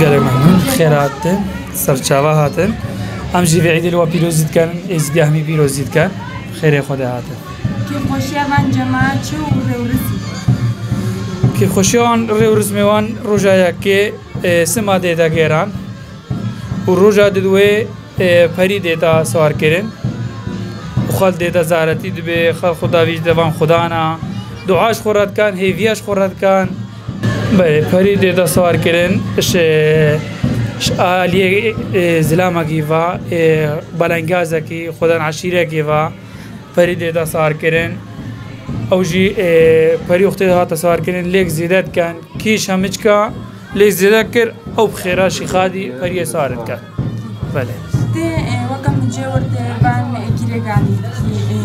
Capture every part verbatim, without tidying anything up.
Gelek memnûn. Xêr hatin. Serçava hatin. Em jî vê îdê li we pîrozî dikin. Êzidiya hemî pîrozî dikin. Xêrê Xwedê hatin. Kêfxweşiya van cemaat çi û rêwrizî? Kêfxweşiya wan rê û rizmê wan roja yekê, e, sima dê de gêran û roja didwê, e, perî dê de sewar kirin û xelk dê de zaretî dibê, xelk xwe davî ji devan Xwedana, dua ji xwe re dikan, hêviya ji xwe re dikan. Belê, perî dê de sewar kirin, ji, ji aliyê, e, zilamekî va, e, belengazekî, xwedan eşîrekî va. Perî dê de sar kirin. Ew jî, e, perî wextê hate sar kirin, lêk zêde dikin. Kî şemiçka lêk zêde kir, ew bi xêra şîxadî periyê sar dikin. Belê. Tê, e, weke min cê wir tê van, e, girêganî, e,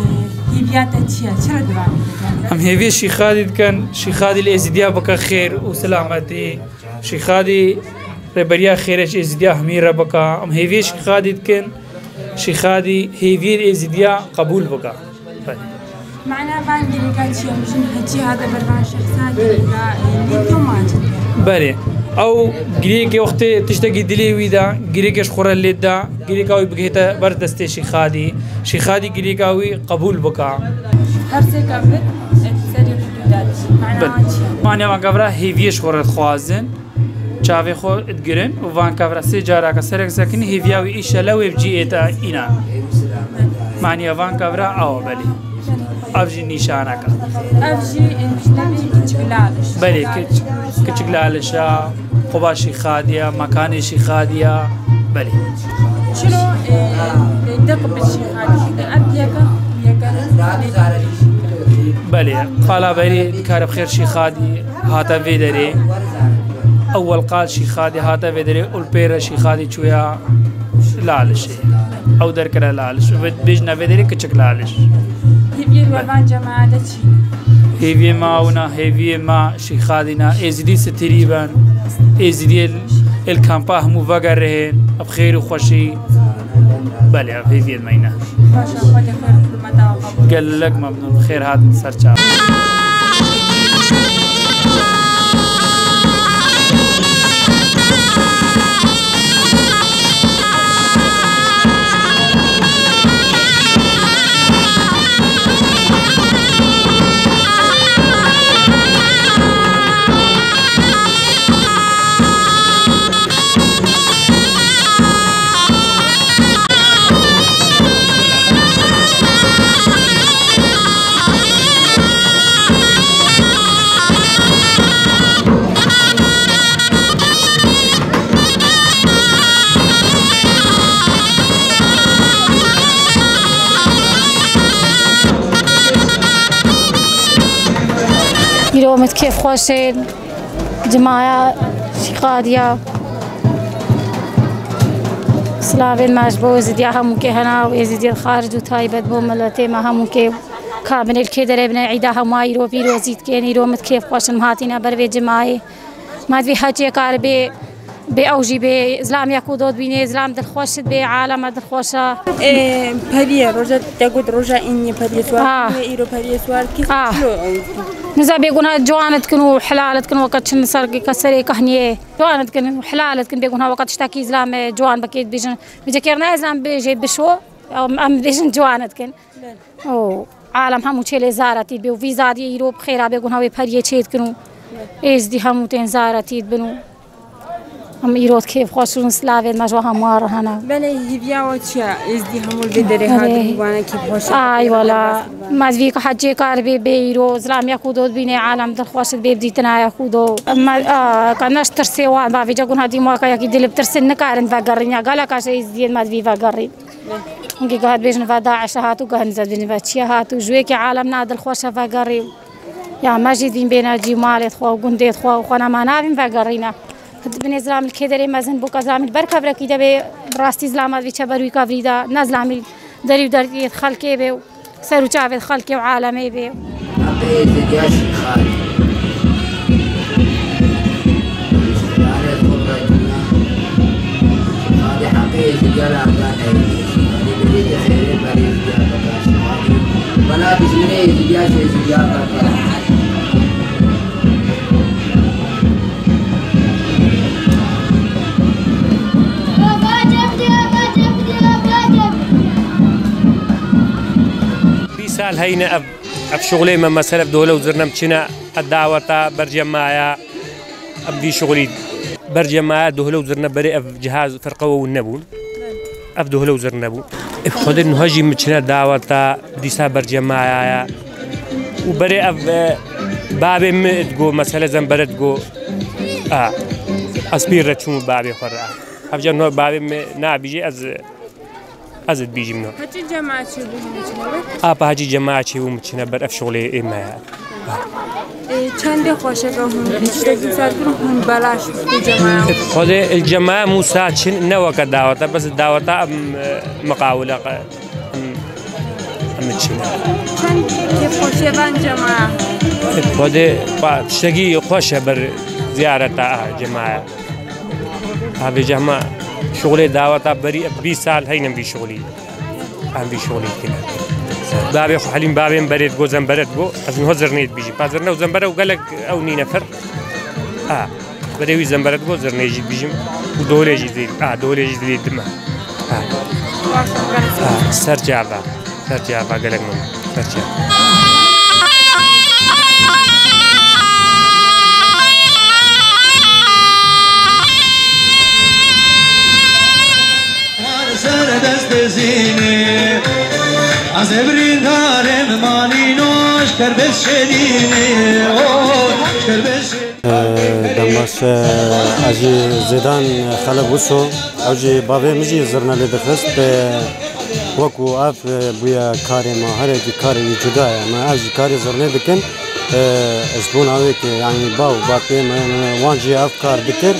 hêviya te çi ye? Çi re divan girêganî? Em hêviyê şîxadî dikin, şîxadî li êzidiya bike xêr û silametî. Şîxadî rêberiya xêrê ji êzidiya hemî re bike. Em hêviyê şîxadî dikin. Şîxadî hêviyên êzidiya qebûl bike. Mana van girêka çi ye? Mijin heçî hate ber van şexsa girêka, e, lê to maç dike. Belê. Ew girêkê wextê tiştekî dilê wî de, girêkê ji xwe re lê da, girêka wî bigihête ber destê şîxadî. Şîxadî girêka wî qebûl bike. Her sê kevir, e, serê xwe dû da. Mana wan çi ye? Manya van kevra hêviyê ji xwe re dixwazin. Çavê xwe digirin û van kevra sê caraka serek sekinî hêviya wî îşele wê bi cî êta înan. Maniya van kevra awa belê. Ev jî nîşaneke. Ev jî, e, navê kiçik laliş. Belê, kiç-, kiçik laliş a, quba şîxadiya, mekanê şîxadiya. Belê. Çilo, e, e, deq bi şîxadî, ev yeke, yeke. Belê, qala berî dikare bi xêr şîxadî. Hate vê derê. Ewel qal şîxadî hate vê derê û li pê re şîxadî çûya Lalişê. Ew derkire Laliş. Û vê bêjine vê derê kiçik Laliş. Hêviyê we van cemaate çi? Hêviyê ma wina, hêviyê ma şîxadî ne. Êzidî sitirî ben. Êzidiyê el kampa hemû vegerihên. Bi xêr û xweşî. Belê, ev hêviyên me yî ne. Gelek memnûn, xêr hatin ser çav. Îro min kêf xweş e. Cimaya Şîxadiya. Silavên me ji bo Êzidiya hemûkê hene û Êzidiyên xaric û taybet bo miletê me hemûkê kabinê li kê derê bine îda hemû îro pîrozî dikên. Îro min kêf xweş in, em hatîne ber vê cimayê. Me divê heçê kar bê, bê ew jî bê, zilam yek û do dibînê, zilam dilxweş bê, aleme dilxweş e. Ê, periyê, roja te got roja îniyê periyê swar, ha, wê îro periyê swar kî, ha, çilo ew? Niza bêguna ciwan dikin û hilal dikin, weke çin ser keserê kehniyê. Ciwan dikin û hilal dikin, bêguna weke tiştekî zilam, e, ciwan bekê dibêjin. Vêcekêr ne zilam bêjê bişo, em, em dibêjin ciwan dikin. Belê. Û alem hemû çêlê zaretî bê û vî zadiyê îro bi xêra bêguna wê periyê çê dikin û Êzdî hemû tên zaretî dibin û Em îro kêfxweş in, silavên me ji we hemû re hene. Belê, hêviya we çi ye? Êzdî hemû li vê derê Erê. Hatin, bûbane kêfxweş. Ay wala, me divî ku hecê kar bê, bê îro, zilamiya Xudo dibîne, alem dilxweş bê, bidîtina ya Xudo. Me, a, ka neş tirsê wan, bavê ca guna dîma ka yekî dil bi tirsin nikarin vegerin, ya geleka ji êzdiyên me divî vegerin. Hingî geh dibêjin ve DAIŞ hat û geh nize dibêjin ve çiye hat û ji wê kê alem na dilxweş e vegerî. Ya me jî dîn bêne cî malê xwe û gundê xwe û xwe nema navîn vegerîne. Dibinê zilamî kê derê mezin bû ka zilamî ber kevrekî de bê, bi rastî zilama vî çeber wî kevrî de, ne zilamî derî û deriyê xelkê bê û ser û çavê xelkê û alemê bê. Haqê êzidîya şîxarî. Şîxarê xwe vekîna. Şîxarê haqê êzidîya li erdane. Şîxarê berê xêrê berê êzidîya beka. Şîxarê. Bela dijminê êzidîya ji êzidîya beka. Bîst sal heyne ev, ev şuxulê me, mesele ev dohle û zirne em çine, ev daweta bercemaya, em vî şuxulî bercemaya dohle û zirne berê ev cihaz firqe we nebûn. Ev dohle û zirne bû. Ev xwedê niha jî min çine daweta dîsa bercemaya ye. Û berê ev, e, babê min digo, mesele zembere digo. A, ez pîr re çûm babê xwe re. Hevca niha babê min nabîjê, ez, ez dibîjim niha. Heçî cema çêbû min çine ber? Apa heçî cema çêbû min çine ber ev şuxulê ê me ye. Ê, çendê xweşeke hûn tiştekî ser kirin, hûn belaş bi cemaya? Xwedê il cemaya mûsa çin ne weke daweta, bes daweta em, e, miqawile qe-, em, em çin. Çend kêfxweşiye van cemaya? Xwedê pa-, tiştekî xweş e ber ziyareta a cemaya. Avê cema şuxulê daweta berî bîst sal heynim vî şuxulî. Em vî şolî dikine. Babê xwe Helîm, babê min berê digo, zembere digo, ez niha zirnê dibîjim. Pa zirne û zembere û gelek ew nîne fir. A, berê wî zembere digo, zirnê jî dibîjim. Û dolê jî dibîjim. A, dolê jî dibîjim. A. A, ser çava. Ser çava gelek min. Ser çava. Ser destê zînê, ez ê birîndarê min manîno, ji kerbet şêrînê, o, ji kerbet şêrînê. Dem baş, ez jî Zêdan Xelef Wiso, ew jî bavê min jî zirne lê dixist, wekû ev bûye karê me, her yekî karê wî cuda ye. Me ev jî karê zirnê dikin. Ji bona wê ke, yanî, bav û bapê me, wan jî ev kar dikir.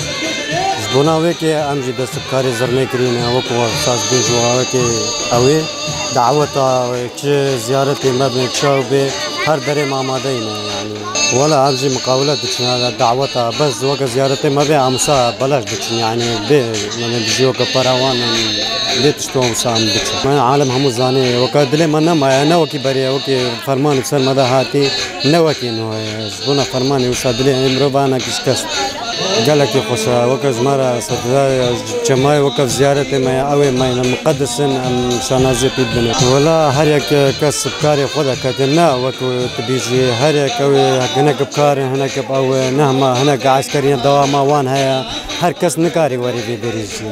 Ji bona wê ke em jî dest bi karê zirnê kirîne, wekî we saz bêj û wekî ew ê daweta çi ziyaretê me be, çi ew bê, her derê me amade yîne, yanî. Wela ev jî miqawile diçin, daweta bes weke ziyaretê me bê, em wisa belaş diçin, yanî bê, me bijî weke pera wan, em bê tişt wan wisa em diçin. Me alem hemû zanê, weke dilê me nemaye, ne wekî berê, wekî fermanê ser me de hatî, ne wekî niha ye. Ji bona fermanê wisa dilê ê mirovan şikest. Gelekî xweş e, weke ji me re serfirayê, ji cemaê weke ziyaretê me ye, ew ê me ne miqedis in, em şanaziyê pî dibine. Wela her yek kes bi karê xwe de kete, ne wek tu bêjî, her yek ew ê hinek bi kar in, hinek bi ew ê ne hema, hinek eskeriyên dewama wan heye, her kes nikarî werî vê derê jî.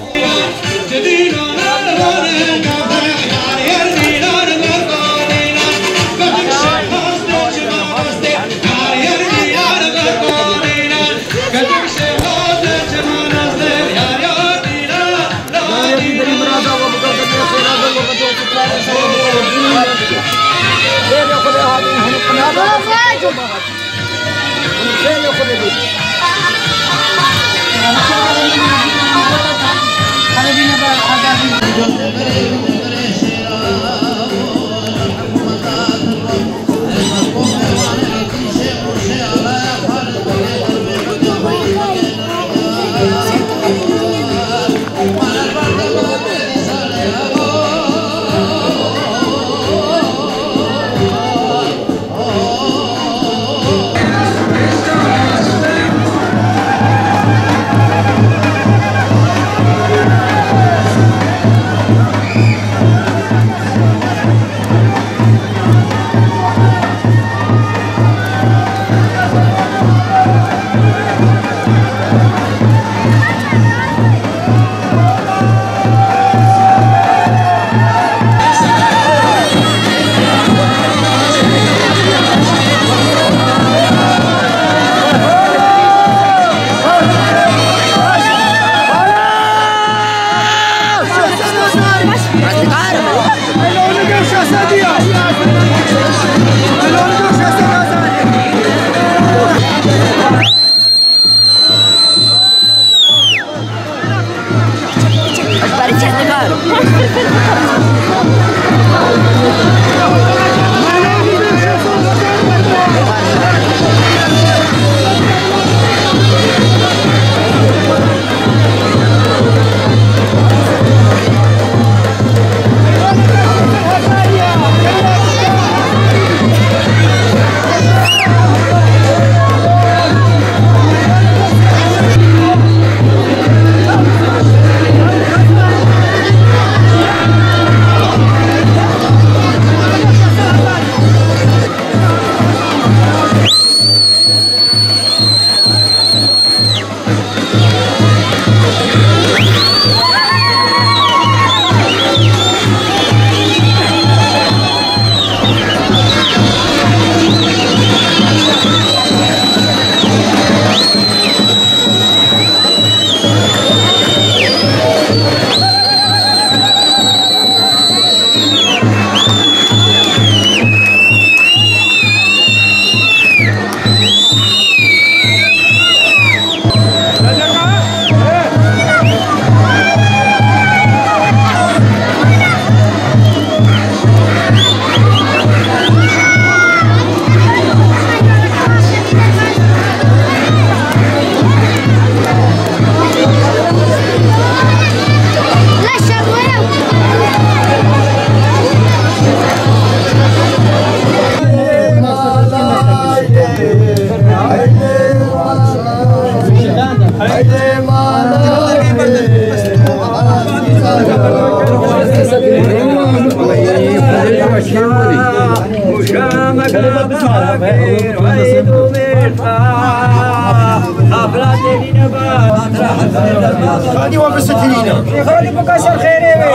Xalî wa bisekinîne. Xalî bika ser xêrê wê.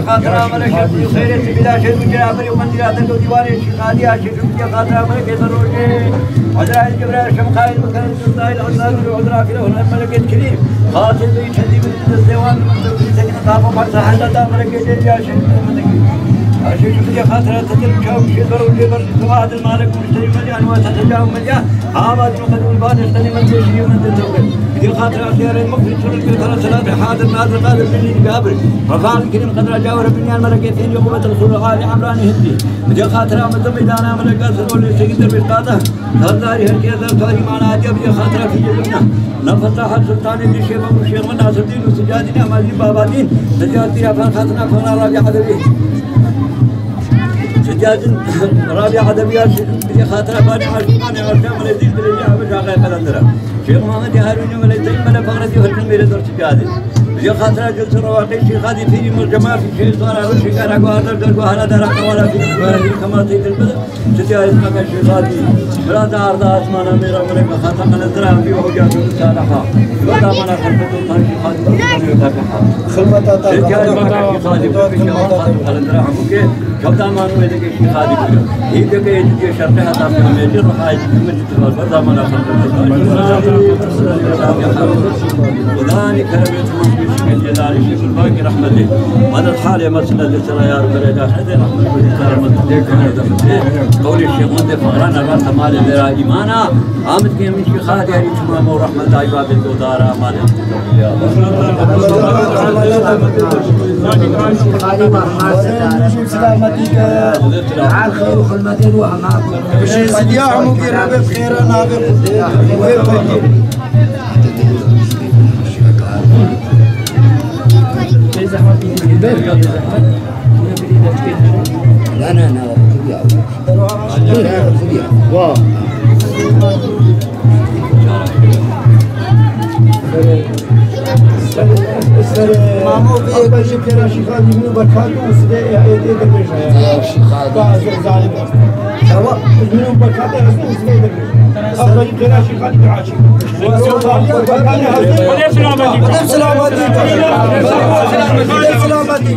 Xatira me leşe xêrê tu bila şer û ceraberê û mendîra te do dîwarê şîxalî ya şêşû xatira me leşe rojê. Azraîl Cebraîl Şemqayîl Mikaîl Zilzayîl Azraîl Azraîl Melekel Kerîm. Xatê bî çendî Destê wan li min tevkî sekine, tafa parça heta ta mirekê jê ya şêşû min dikî. Ya şêşû min dikî xatira te dil çaw şê ber û lê ber tu adil malek muşterî min ya, anwa te teca û min ya. Ama tu qed û ba destê min tê şî min de tewbe. Dikî xatira diyarê mixfî çuluk tera selat hadir nadir qadir bînî gabir. Rafael Kerîm qedra cawir bînyan melekê tênî quwwet Resul Ali Emrani Hindi. Dikî xatira min de meydana meleka zirol lê sekîn dervîş qata. Serdarî herkê ezer tarî mana diye bîye xatira fîlê min e. Nefesa her sultanê dî şêxê û şêxê Nasreddîn û Sicadîn Emazîn Babadîn, Sicadîn ya Ferxatna Fexra Rabî Edebî. Sicadîn Rabî Edebî ya bîye xatira banî aşîqanê aşa min ê dî dirêjî abi Caxê Qelendira. Şêx Muhammedî Harûnî min ê teyî mele Fexredî Hurkun Mêrê Dur Sicadîn. Bîye xatira Cilsî Rewaqî Şêxadî Fîrî Murcema Fî Şêx Sara Rû Şêkara Guhardar Dergu Hala Dara Qewara Fîrî Fîrî Kemal Teyî Dilbir. Sitya Îsmaîl Şêxadî, Mirada Arda Asmana Mêra Mireka Xata Qelendira Enbî û Hoca Abdul Saliha. Weda mana xelqet û tanjî Xadî Xulmeta ta Sitya Îsmaîl Şêxadî, Bibî Şêxan Xadî Qelendira Hemûkê, Kewda Manu Êdeke Şêxadî Bûyo. Hîdeke Êdike Şerqê Heta Pêxemêrî, Ruha Êdike Min Ji Tibal Weda mana xelqet û tanjî Xadî Xudanî keremê Şêxê Cêlalî Şêxul Bakî rehmetê. Medet halê me sinet li sera yar û berê de xedê rehmet û kerem. Qewlê Şêx Mendê Fexran Erba Kemalê Mêra Îmana. Amid ke min Şêxa diyarî çima me û rehmet ayba bê dodara malê. Selametî ke. Her xeyr û xilmetên we hema. Bişê zidiya hemû gêr be xêra navê xwe. Ne, ne, ne, ya. Wa. Mamo, vê yek ji pêra şîxan dî min û berkat û sibê ê, ê, ê dibêje. Vê yek şîxan dî. Ba, ez, ez zalim. Ewa, min û berkat ê, ez û sibê dibêje. Ew beyî pêra şîxan dî aşî. Xwedê selametî. Xwedê selametî. Xwedê selametî.